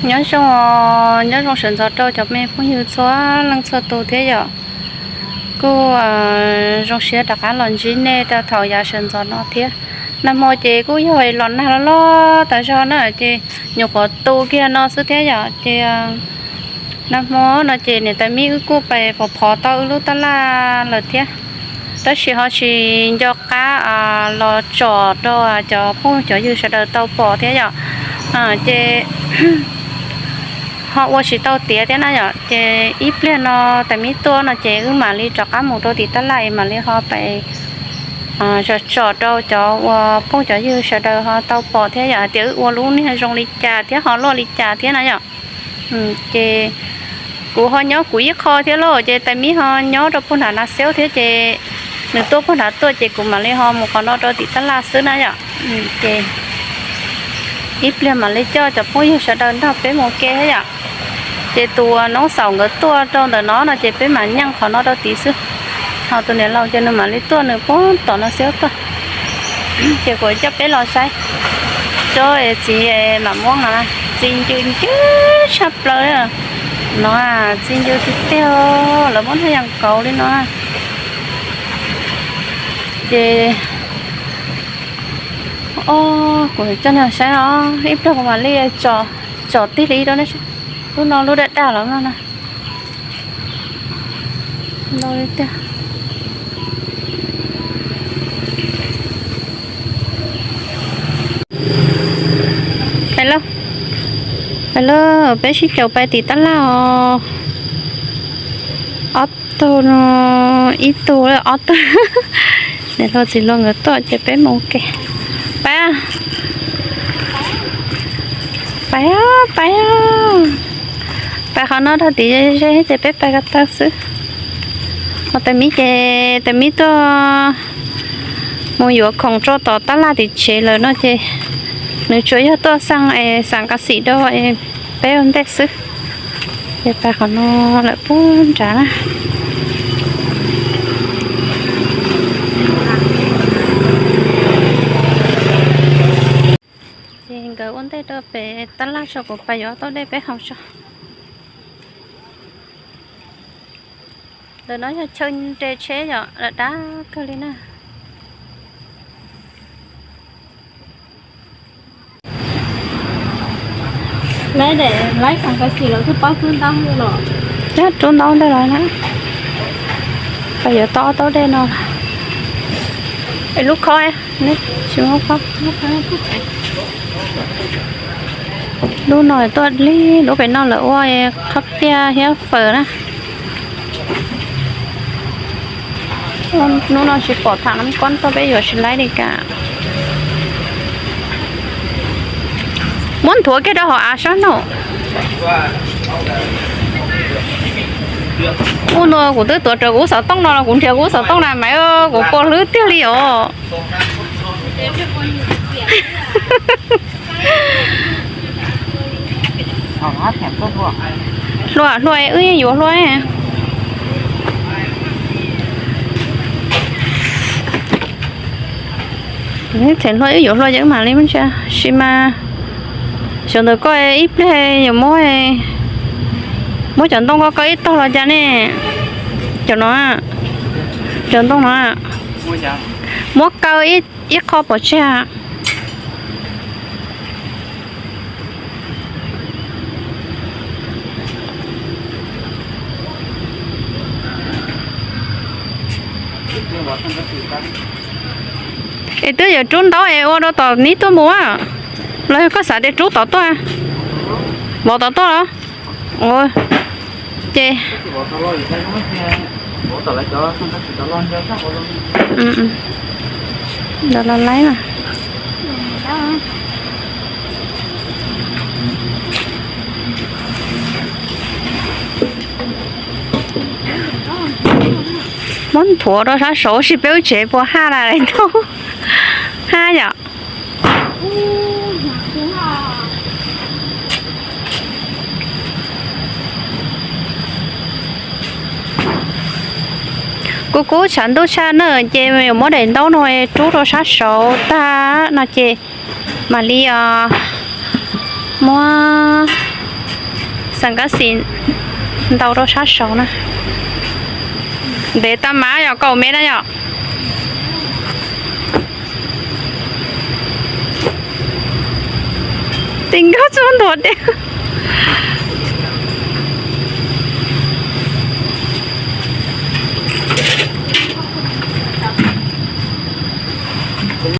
Nyob zoo, nyob zoo sawv ntxov rau cov me phooj ywg txhua leej txhua tus thiab yom. Kuj zoo siab rov qab los ntsib nej rau thaum yav sawv ntxov no thiab. Nag hmo ces kuj yog los nag loj loj tas zog na ces nyuam qhuav tu kiag no xwb thiab yom. Ces nag hmo no ces niam tais Mib wb kuj pais phov phov tau wb lub tab laj lawm thiab, tab sis ho tsis nco qab los tsom rau cov phooj cov ywg sawv daws tau pom thiab yom. Ces ho ua tsis tau tiav thiab na yom, ces ib pliag no tais Mib tuaj no ces wb mam li rov qab mus rau tim tab laj es mam li ho pais tsom rau cov uas phooj cov ywg sawv daws ho tau pom thiab yom, hais tias wb ua lub niag zoo li cas thiab ho loj li cas thiab na yom. Ces kuv ho nyob kuv ib qho thiab lauj, ces tais Mib ho nyob rau puag nram Nas Xeub thiab ces nws tuaj puag nrad tuaj ces kuv mam li ho mus qhov no rau tim tab laj xwb na yom. Ces ib pliag mam li coj cov phooj ywg sawv daws nrog peb mus ua ke thiab yom. Ces tus noob xaum nkawd tuaj rau ntawm no no ces peb mam nyeej qhov no rau tid xwb. Ho tus niam laus ces nws mam li tuaj nws puag tom Nas Xeub tuaj. Ces kuv coj peb los saib tsob txiv mam muab no, txiv ncw ncw tshaj plaws li no, txiv ncw tiag tiag, lawv muab noj yees kauv li no. Ces kuv coj nej saib os, ib pliag kuv mam li tsom tij li rau nej. Lub no lub daj daj los no na. Pais lauj, pais lauj, peb sib caum pais tim tab laj os. Ob tug no, ib tug ob tug. Niam hluas txiv hluas nkawd tuaj ces peb mus ua ke. Pais, pais, pais, pais qhov no rau tim ze ze ces peb pais ko taw xwb. Ho tais Mib ces tais Mib tuaj mus yuav khoom tso tom tab laj tim tsev lawm no ces nws tsuas yog tuaj xaa es xaa kas xim rau peb ua ntej xwb. Ces pais qhov no lawm puag nrad na. Ces nkawd ua ntej rau pem tab laj tso, kuv pais yuav ob tauv dej peb haus tso. Ntawm no yog chaw nres tsheb yom, lawm dab kawg li na. Rub ntaub ntej los na, pais yuav tau ob tauv dej no. Lub khob, tsis muab khob. Lub no tuaj li lub pem no lawv ua qhob piaj thiab fawm na. Hnub no tsis pom tham nab kob tuaj peb yuav tsis laib li cas. Muab nthuav kiag rau hauv av sab no. Ub, no kuv twb tuav rawv kuv xov tooj no los kuv nrhiav kuv xov tooj na mas kuv pom hlwb tiag li os. Hlua, hlua, wb yeej yuav hlua. Them hlua wb yuav hlua ces wb mam li mus ntsia sis mas. Xyov ntawm koj ib pliag yuav muab, muab cov ntoo koj koj ib tog los cas ne? Cov no, cov ntoo no, muab kaw ib qho pov tseg. Es twb yuav rub ntaub es ua rau tom neb tuaj mus a, los koj xav tias rub tom tuaj, vov tom tuaj los? Ces los laib mas. Muab nthuav rau sab saud sis peb lub tsev puas haj lawm, haj yom. Kuv kuv tshav ntuj tshaj na ces yuav muab daim ntaub no rub rau sab saud tag no ces mam li muab Xam kab xis ntau rau sab saud na. Ntev tag mas yog kaum mev na yom. Ti nkauj tsuas ntuag deb.